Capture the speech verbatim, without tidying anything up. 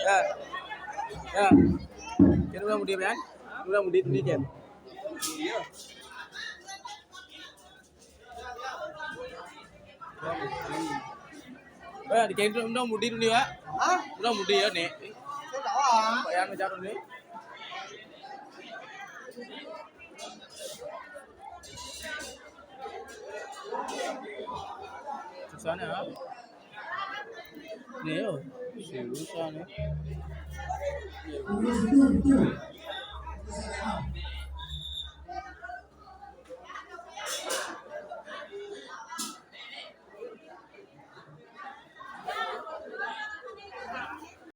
Ya. Ya. Kita udah mudik, kan? Udah mudik ini, Jen. Iya. Wah, di kene udah mudik nih, Pak. Hah? Udah mudik ya, nih. Sudah, Pak. Pak yang ngejar nih. Susahnya apa? Nih, yo. Susah nih.